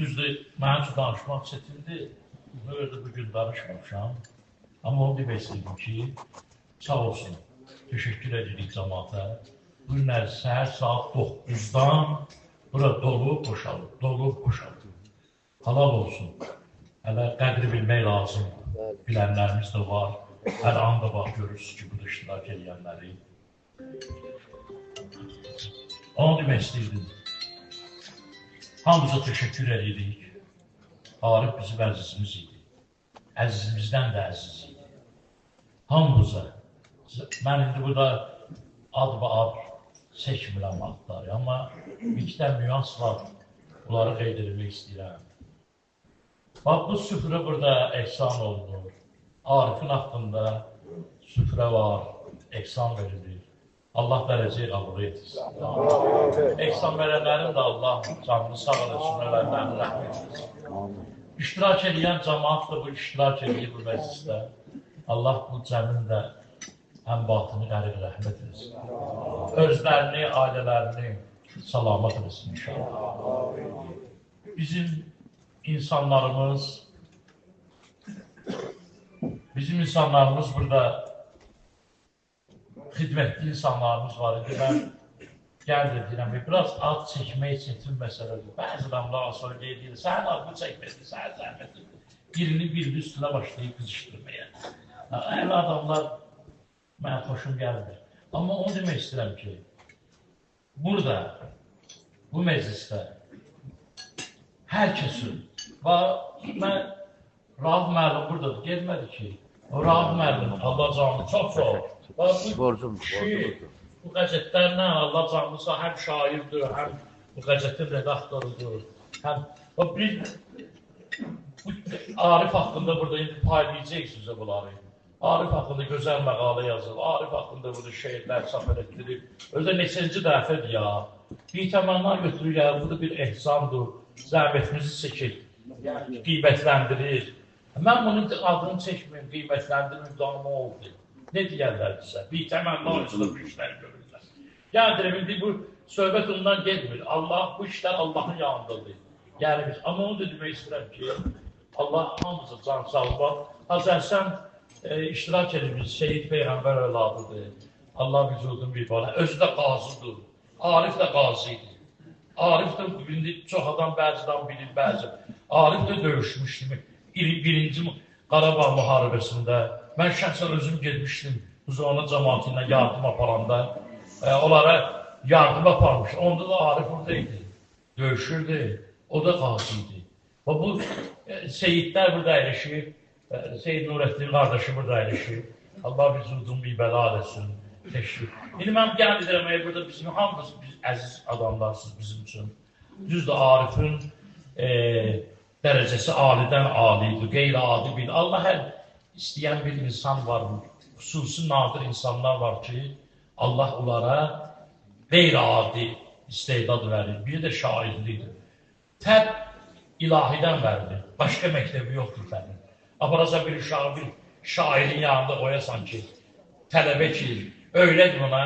Düzdür, mənim üçün danışmaq çətindir. Buna görə də bugün danışmamışam. Amma onu demək istəyirdim ki, sağ olsun, təşəkkür edirik cəmaata. Bu günlər səhər saat 9-dan bura dolub, boşalıb, dolub, boşalıb. Halal olsun. Hələ qədri bilmək lazımdır. Bilənlərimiz də var. Hər anda bax, görürsünüz ki, burada iştirak edənləri. Onu demək istəyirdim. Hamımıza təşəkkür edirik. Arif bizim əzizimiz idi. Əzizimizdən də əziz idi. Hamımıza. Mən indi burada ad və ad seçmirəm adları, amma bir iki dənə nüans var. Bunları qeyd etmək istəyirəm. Bax, bu süfrə burada ehsan olunur. Arifin haqqında süfrə var, ehsan verilir. Allah dərəcəyi qəbul etsin. Ehsan verənlərin də Allah canını sağ eləsin, ölənlərini rəhmət etsin. İştirak edən cəmaat da bu iştirak edir bu məclisdə. Allah bu cəmin də əmbatını qərib rəhmət etsin. Özlərini, ailələrini salamat etsin inşallah. Bizim insanlarımız burada xidmətli insanlarımız var idi. Mən gəl də deyirəm, biraz ad çəkmək çətin məsələdir. Bəzi adamlar sonra qeyd edir, sənin adını çəkmədi, sənin zəhmətidir. Birini birinin üstünə başlayıb qızışdırmaya. Elə adamlar mənə xoşum gəlmir. Amma onu demək istəyirəm ki, burada, bu meclisdə hər kəsin, mən Rauf müəllim buradadır, gelmədi ki, Rauf müəllim, Allah canlı çox sağ ol. Bu kişi, bu qəzetlərlə Allah canlısa həm şairdir, həm bu qəzetin redaktorudur, həm bir bu Arif haqqında burada indi paylayacaqsınız bunları. Arif haqqında gözəl məqalə yazıb, Arif haqqında burada şeirlər çap etdirib. Özü neçənci dəfədir ya. Bir təmənna götürür, yəni bu da bir ehsandır, zəhmətimizi çəkir, qiymətləndirir. Mən bunun adını çəkməyim, qiymətləndirməyim, daha nə oldu? Nə deyərlər bizə? Bir təmənna üçün bu işləri görürlər. Yəni deyirəm, indi bu söhbət ondan getmir. Allah, bu işlər Allahın yanındadır. Yəni biz, amma onu da demək istəyirəm ki, Allah hamımıza can sağlığı. Hacı Həsən iştirak edib, Seyid Peyğəmbər övladıdır. Allah vücudun bir bala. Özü də qazıdır. Arif də qazı idi. Arif də, indi çox adam bəzidən bilir, bəzi. Arif də döyüşmüşdü. Birinci Qarabağ müharibəsində. Mən şəxsən özüm getmişdim Buzovana cəmaatı ilə yardım aparanda. Onlara yardım aparmış. Onda da Arif orada idi. Döyüşürdü. O da qazi idi. Və bu seyidlər burada əyləşib. Seyid Nurəddin qardaşı burada əyləşib. Allah vücudun bir bəla eləsin. Təşrif. İndi mən gəlin edirəm, burada bizim hamımız əziz adamlarsınız bizim üçün. Düzdür, Arifin dərəcəsi alidən alidir, qeyri-adi bir. Allah hər istəyən bir insan var, xüsusi nadir insanlar var ki, Allah onlara qeyri-adi istedad verir. Bir də şairlikdir. Təb ilahidən verilir. Başqa məktəbi yoxdur təbin. Aparasan bir uşağı bir şairin yanında qoyasan ki, tələbə ki, öyrət buna,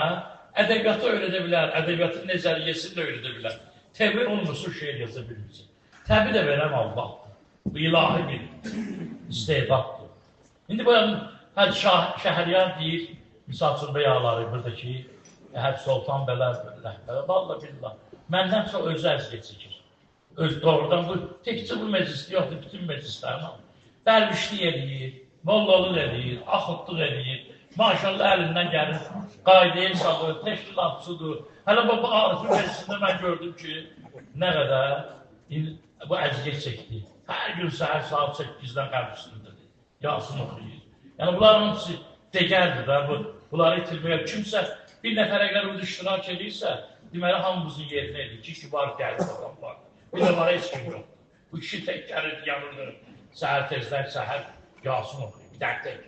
ədəbiyyatı öyrədə bilər, ədəbiyyatın nəzəriyyəsini də öyrədə bilər. Təbi olmasa şeir yaza bilmirsən. Təbi də verən Allahdır. Bu ilahi bir istedaddır. İndi bu Şəhriyar deyir, misal üçün bəyaları buradakı, Həcc Sultan belə, belə, vallah billah. Məndən çox özü əziyyət çəkir. Öz doğrudan bu, təkcə bu meclisdə yoxdur, bütün meclislərin hamı. Dərvişlik eləyir, mollalıq eləyir, axudluq eləyir. Maşallah əlindən gəlir, qaydaya salır, təşkilatçıdır. Hələ bu Arifin meclisində mən gördüm ki, nə qədər bu əziyyət çəkdi. Hər gün səhər saat 8-dən qəbirstandədir, Yasin oxuyur. Yəni bunların hamısı degərdir da, bunları itirməyə. Kimsə bir nəfər əgər orada iştirak edirsə, deməli hamımızın yerinə edir ki, kişi var, gəlib adam var. Bir də var, heç kim yoxdur. Bu kişi tək gəlir, yanırdı. Səhər tezdən səhər Yasin oxuyur. Bir dənə tək,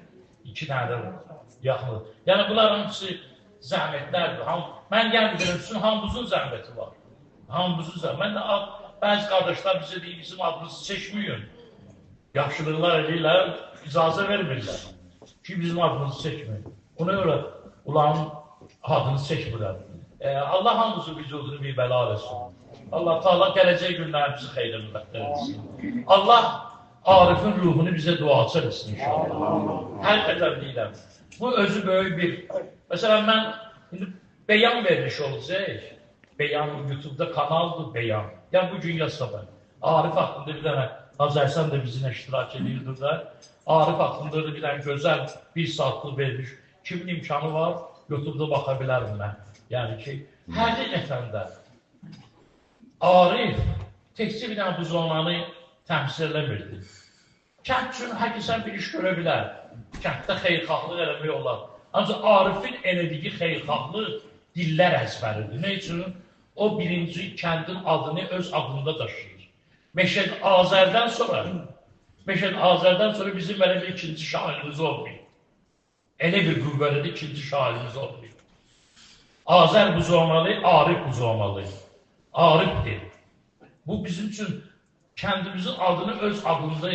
iki dənə də yaxındır. Yəni bunların hamısı zəhmətlərdir. Mən gəlmirəm, üçün hamımızın zəhməti var. Hamımızın zəhməti. Mən də bəzi qardaşlar bizə deyir, bizim adımızı çəkməyin. Yaxşılıqlar edirlər, icazə vermirlər ki, bizim adımızı çəkməyin. Ona görə onların adını çəkmirlər. Allah hamımızın vücudunu bir bəla versin. Allah Teala gələcək günlərimizi xeyrə müvəffəq etsin. Allah Arifin ruhunu bizə duaçı etsin inşallah. Həqiqətən deyirəm. Bu özü böyük bir... Məsələn, mən indi beyan vermiş olacaq. Beyan, YouTube'da kanaldır beyan. Yəni, bugün ya sabah. Arif haqqında bir dənə, Hacı Əhsən də bizimlə iştirak edirdi də. Arif haqqında da bir dənə gözəl bir saatlıq vermiş. Kimin imkanı var, YouTube'da baxa bilərəm mən. Yəni ki, həqiqətən də Arif təkcə bir dənə bu zonanı təmsil eləmirdi. Kənd üçün həqiqətən bir iş görə bilər. Kənddə xeyirxahlıq eləmək olar. Ancaq Arifin elədiyi xeyirxahlıq dillər əzbəridir. Nə üçün? O birinci kəndin adını öz adında daşıyır. Məşəd Azərdən sonra bizim belə bir ikinci şairimiz olmayıb. Elə bir qüvvəlidir, ikinci şairimiz olmayıb. Azər Buzonalı, Arif Buzonalı. Arifdir. Bu bizim üçün kəndimizin adını öz adında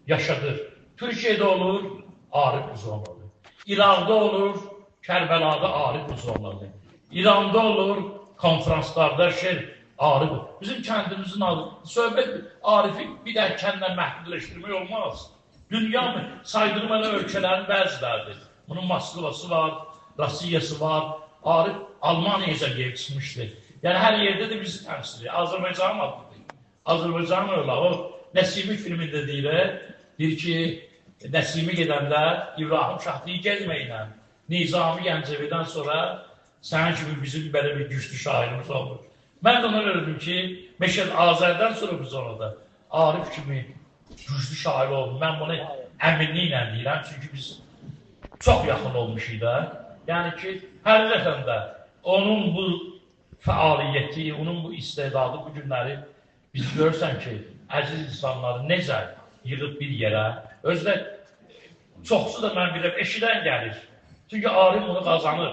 yaşadır. Türkiyədə olur, Arif Buzonalı. İraqda olur, Kərbəlada Arif Buzonalı. İranda olur, konferanslarda şer Arif. Bizim kəndimizin adı, söhbət Arifi bir də kəndlə məhdudləşdirmək olmaz. Dünya mı? Saydığım mənə ölkələrin bəziləridir. Bunun Moskvası var, Rusiyası var. Arif Almaniyaya gəlib çıxmışdır. Yəni, hər yerdə də bizi təmsil edir. Azərbaycanın adıdır. Azərbaycanın öyle. O Nəsimi filmində deyir ki, Nəsimi gedəndə İbrahim Şah deyir, gedməklə Nizami Gəncəvidən sonra sənin kimi bizim belə bir güclü şairimiz olmur. Mən də ona öyrədim ki, Məşəd Azərdən sonra biz orada Arif kimi güclü şair oldu. Mən bunu əminliklə deyirəm, çünki biz çox yaxın olmuşuq da. Yəni ki, həqiqətən də onun bu fəaliyyəti, onun bu istedadı bu günləri biz görürsən ki, əziz insanları necə yığıb bir yerə, özü də çoxsu da mən bilirəm, eşidən gəlir. Çünki Arif bunu qazanır.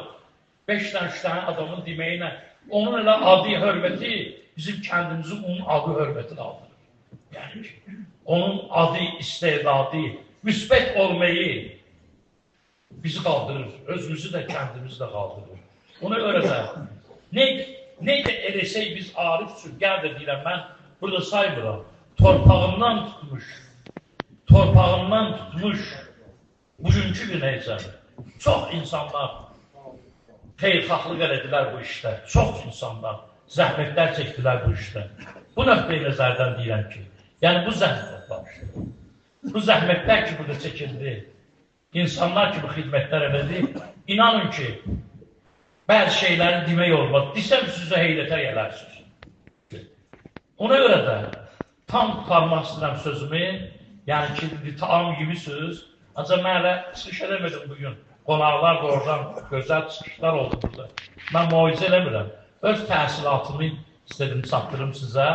5 dənə, 3 dənə adamın deməyi ilə onun elə adı, hörməti bizim kəndimizin onun adı, hörmətini aldırır. Yəni ki, onun adı, istedadı, müsbət olmayı bizi qaldırır. Özümüzü də, kəndimizi də qaldırır. Ona görə də nə də eləsək biz Arif üçün, gəl də deyirəm, mən burada saymıram, torpağından tutmuş, bugünkü günəyəcəm. Çox insanlar xeyirxahlıq elədilər bu işdə, çox insanlar zəhmətlər çəkdilər bu işdə. Bu nöqteyi nəzərdən deyirəm ki, yəni bu zəhmətlər, bu zəhmətlər ki burada çəkildi, insanlar ki bu xidmətlər elədi, inanın ki, bəzi şeyləri demək olmaz, desəm sizə heyrətə gələrsiniz. Ona görə də tam qurtarmaq istəyirəm sözümü, yəni ki, taam yemişsiniz, ancaq mən hələ çıxış eləmədim bugün. Qonaqlar da oradan gözəl çıxışlar oldu burada. Mən moizə eləmirəm. Öz təsiratımı istədim, çatdırım sizə.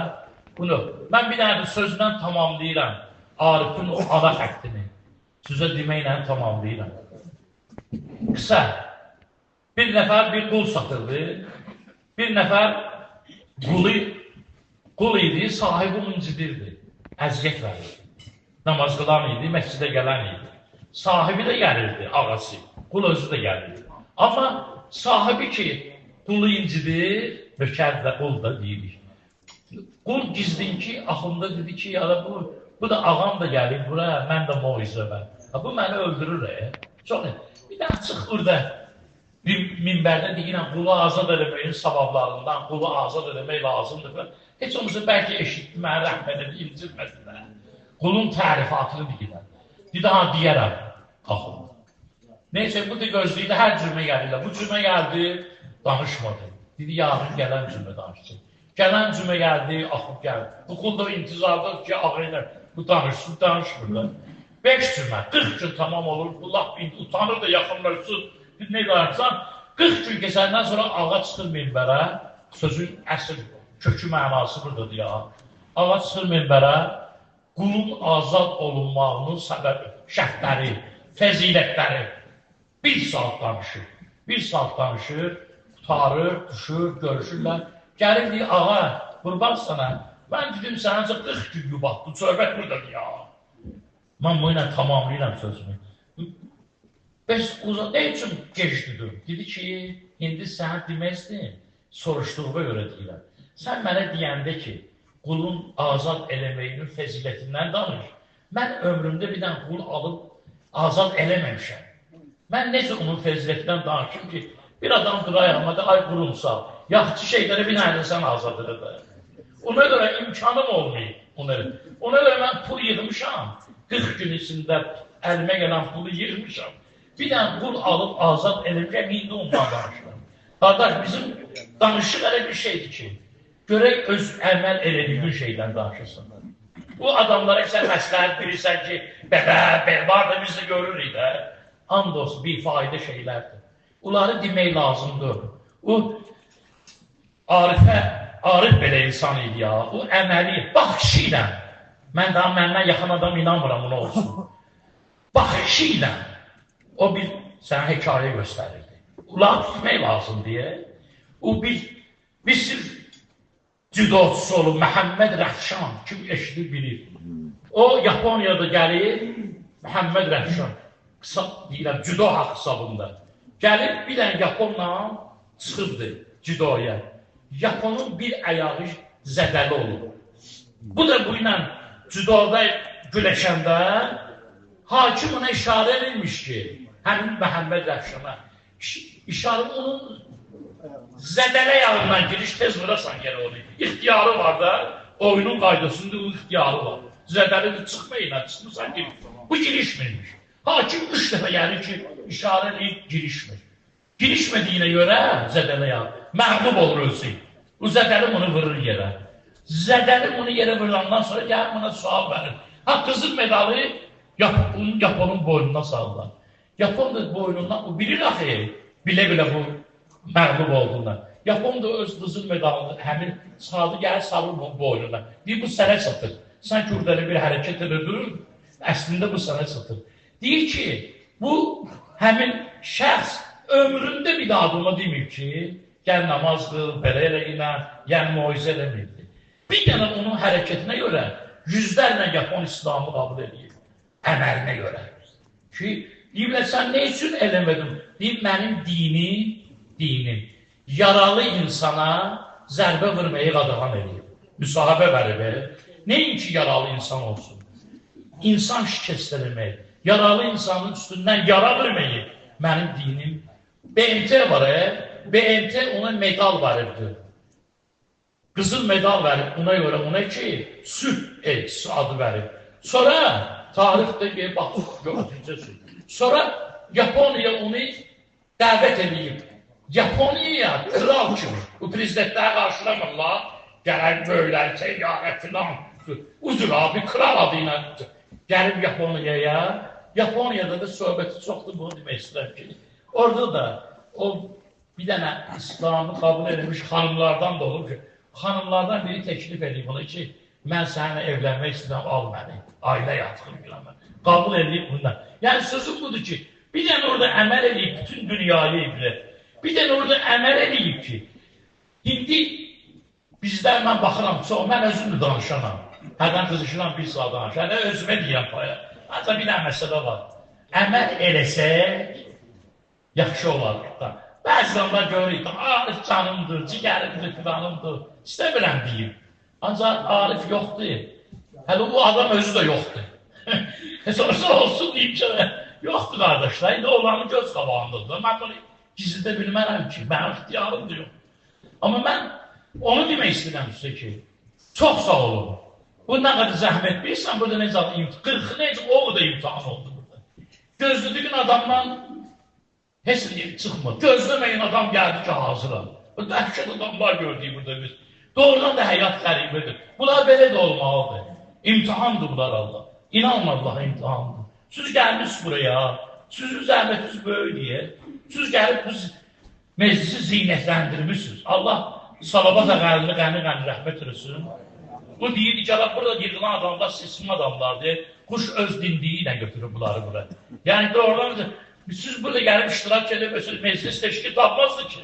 Bunu, mən bir dənə sözlə tamamlayıram. Arifin o ana xəttini. Sizə deməklə tamamlayıram. Qısa, bir nəfər bir qul satırdı. Bir nəfər qul idi, sahibi incidirdi. Əziyyət verirdi. Namaz qılan idi, məscidə gələn idi. Sahibi də gəlirdi, ağası. Qul özü də gəlirdi. Amma sahibi ki, qulu incidir, nökər də qul da deyirik. Qul gizlin ki, axında dedi ki, ya da bu da ağam da gəlir bura, mən də moizə mən. Bu məni öldürür. Çox, bir də çıx burada bir minbərdə deyirəm, qulu azad eləməyin savablarından, qulu azad eləmək lazımdır. Heç olmasa bəlkə eşitdi, mənə rəhm edib, incirmədilər. Qulun tərifatını deyirəm. Bir daha deyərəm, axund. Neysə, bu da gözləyirdi, hər cürmə gəlirlər. Bu cürmə gəldi, danışmadı. Dedi, yarın gələn cürmə danışsın. Gələn cürmə gəldi, axund gəldi. Bu qul da intizarda ki, ağa ilə bu danışsın, danışmır da. 5 cürmə, 40 gün tamam olur. Bu lap indi utanır da yaxınlaşsın, nə danışsan. 40 gün keçəndən sonra ağa çıxır minbərə, sözün əsl kökü mənası buradadır ya. Ağa çıxır minbərə, qulun azad olunmağının səbəbi, şərtləri, fəzilətləri. Bir saat danışır, bir saat danışır, qurtarır, düşür, görüşürlər. Gəlir deyir, ağa, qurban sana, mən dedim sənəcə 40 gün yubatdı, söhbət buradadır ya. Mən bu ilə tamamlayıram sözümü. Bəs nə üçün gec dedim? Dedi ki, indi sənə deməzdim, Soruşduğuma görə deyirəm. Sən mənə deyəndə ki, qulun azad eləməyinin fəzilətindən danış. Mən ömrümdə bir dənə qul alıb azad eləməmişəm. Mən necə onun fəzilətindən danışım ki, bir adam dur ayağıma da, ay qurumsal, yaxşı şeyləri bir dənə sən azad elə də. Ona görə imkanım olmayıb. Ona görə mən pul yığmışam. 40 gün içində əlimə gələn pulu yığmışam. Bir dənə qul alıb azad eləmişəm, indi ondan danışıram. Qardaş, bizim danışıq elə bir şeydir ki, görək öz əməl elədiyin şeydən danışırsan. Bu adamlara sən məsləhət bilirsən ki, bəbə, var da biz də görürük də. And olsun, bir fayda şeylərdir. Onları demək lazımdır. O Arif belə insan idi ya. O əməli, baxışı ilə. Mən daha məndən yaxın adam inanmıram ona olsun. Baxışı ilə o bir sənə hekayə göstərirdi. Onları tutmaq lazım deyə. O bir sırf cüdoçusu olub, Məhəmməd Rəxşan, kim eşidir bilir. O Yaponiyada gəlir, Məhəmməd Rəxşan, qısa deyirəm, cüdo haqq hesabında. Gəlib bir dənə Yaponla çıxıbdı cüdoya. Yaponun bir ayağı zədəli olub. Bu da bu ilə cüdoda güləşəndə hakim ona işarə edilmiş ki, həmin Məhəmməd Rəxşana işarə onun zədəli ayağından giriş tez vurasan yerə onu. İxtiyarı var da, oyunun qaydasında o ixtiyarı var. Zədəlidir, çıxma ilə, çıxmısan giriş. Bu girişmirmiş. Hakim 3 dəfə gəlir ki, işarə eləyib girişmir. Girişmədiyinə görə zədəli ayağı məğlub olur özü. O zədəli bunu vurur yerə. Zədəli bunu yerə vurandan sonra gəlir buna sual verir. Ha, qızıl medalı Yaponun boynuna salırlar. Yapon da boynundan, o bilir axı, bilə-bilə bu məğlub olduğundan. Yapon da öz qızıl medalını həmin çıxardı, gəlir salır bunun boynuna. Deyir, bu sənə çatır. Sanki orada bir hərəkət edir, əslində bu sənə çatır. Deyir ki, bu həmin şəxs ömründə bir daha ona deməyib ki, gəl namaz qıl, belə elə ilə, yəni moizə eləməyibdir. Bir dənə onun hərəkətinə görə yüzlərlə Yapon İslamı qəbul edir, əməlinə görə. Ki, deyiblər, sən nə üçün eləmədin? Deyib, mənim dinim yaralı insana zərbə vurmayı qadağan eləyib. Müsahibə verib, nəinki yaralı insan olsun. İnsan şikəst eləmək, yaralı insanın üstündən yara vurmayı mənim dinim. BMT var, BMT ona medal veribdir. Qızıl medal verib ona görə, ona ki, sülh elçisi adı verib. Sonra tarixdə ki, bax, gördüyüncə sülh. Sonra Yaponiya onu dəvət edib. Yaponiyaya kral kimi, bu prezidentlərə qarşılamırlar, gələn böylər, səyyarə filan. Uzun abi, kral adı ilə gəlib Yaponiyaya. Yaponiyada da söhbəti çoxdur, bunu demək istəyirəm ki, orada da o bir dənə İslamı qəbul edilmiş xanımlardan da olur ki, xanımlardan biri təklif edib ona ki, mən səninlə evlənmək istəyirəm, al məni, ailə yatxın filan. Qəbul edib bundan. Yəni sözüm budur ki, bir dənə orada əməl edib bütün dünyayı ibrət. Bir dənə orada əməl edib ki, indi bizlər mən baxıram, çox, mən özüm də danışanam. Hərdən qızışıram bir saat danışanam, hərdən özümə deyirəm paya. Ancaq bir dənə məsələ var. Əməl eləsək, yaxşı olar. Bəzi zamanlar görürük, Arif canımdır, cigərimdir, filanımdır, istəmirəm deyim. Ancaq Arif yoxdur. Hələ o adam özü də yoxdur. Sorsa olsun deyim ki, yoxdur qardaşlar, indi olanı göz qabağındadır. Mən bunu gizlidə bilmərəm ki, mənim ixtiyarım da yox. Amma mən onu demək istəyirəm sizə ki, çox sağ olun. Bu nə qədər zəhmət bilirsən, burada necə imtihan, 40 necə o da imtihan oldu burada. Gözlədiyin adamdan heç çıxmır. Gözləməyin adam gəldi ki, hazıram. Bu dəhşət adamlar gördük burada biz. Doğrudan da həyat qəribədir. Bunlar belə də olmalıdır. İmtihandır bunlar Allah. İnanın Allaha imtihandır. Siz gəlmişsiniz buraya, sizin zəhmətiniz böyük deyə, siz gəlib bu meclisi zinətləndirmişsiniz. Allah Salavat Ağəlini qəni-qəni rəhmət eləsin. Bu deyirdi ki, burada yığılan adamlar seçim adamlardır. Quş öz dindiyi ilə götürür bunları bura. Yəni doğrudan siz burada gəlib iştirak edib, meclis təşkil tapmazdı ki.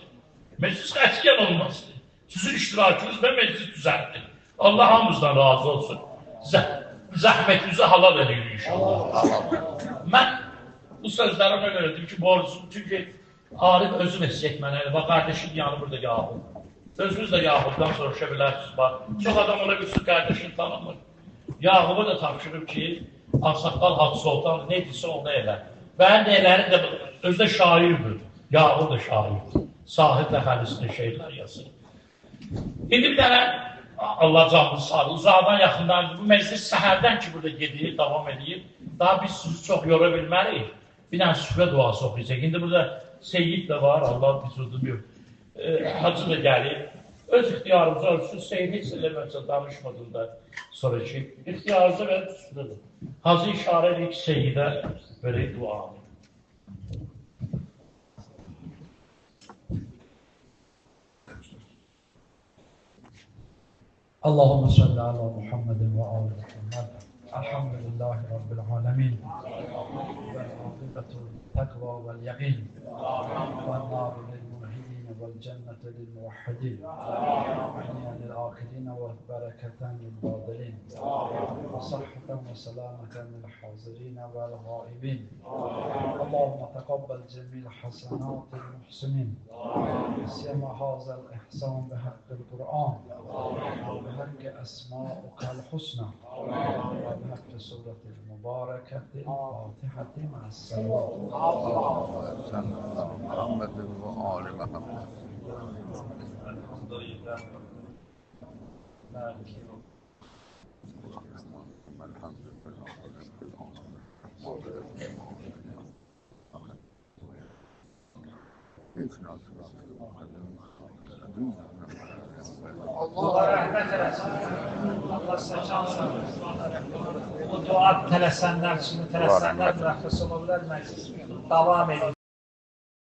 Meclis qətiyyən olmazdı. Sizin iştirakınız və meclis düzəltdi. Allah hamımızdan razı olsun. Zəhmətinizi halal edin inşallah. Mən bu sözləri ona görə dedim ki, borcum, çünki Arif özü vəsiyyət mənə, bax qardaşım yanı burada yağıb. Özünüz də Yaqubdan soruşa bilərsiniz. Bax, çox adam ola bilsin, qardaşını tanımır. Yaquba da tapşırıb ki, ağsaqqal Hacı Sultan nə edirsə onu elə. Və elələri də özü də şairdir. Yaqub da şairdir. Sahib təxəllüsünə şeirlər yazır. İndi bir dənə Allah canımızı sağ olsun, uzaqdan yaxından bu məclis səhərdən ki burada gedir, davam edir. Daha biz sizi çox yora bilmərik. Bir dənə süfrə duası oxuyacaq. İndi burada Seyyid də var, Allah vücudunu yox. Hacı da gəlir. Öz ixtiyarımıza ölçsün, Seyyid heç eləməsə danışmadın da sonra ki, ixtiyarınıza verib süfrədir. Hacı işarə edir ki, Seyyidə verək duanı. Allahümme salli ala Muhammedin ve ali Muhammed. Elhamdülillahi Rabbil alemin. Vel akibetu takva vel yakin. Vel naru lil mulhidin vel cennete lil muvahhidin. Ayniyen lil akirin ve bereketen lil badilin. Ve sahheten ve selameten lil hazirin vel gaibin. Allahümme tekabbel cemil hasenatil muhsinin. Siyema hazel ihsan ve hakkil Kur'an. بحق أسماؤك الحسنى وبحق سورة المباركة الفاتحة مع السلامة. اللهم صل على محمد وآل محمد. الحمد لله. مالك يوم الحمد لله رب العالمين. Allah rəhmət eləsin. Allah sizə can sağlığı. Bu dua tələsənlər, şimdi tələsənlər mürəxəs ola bilər, məclis davam edir.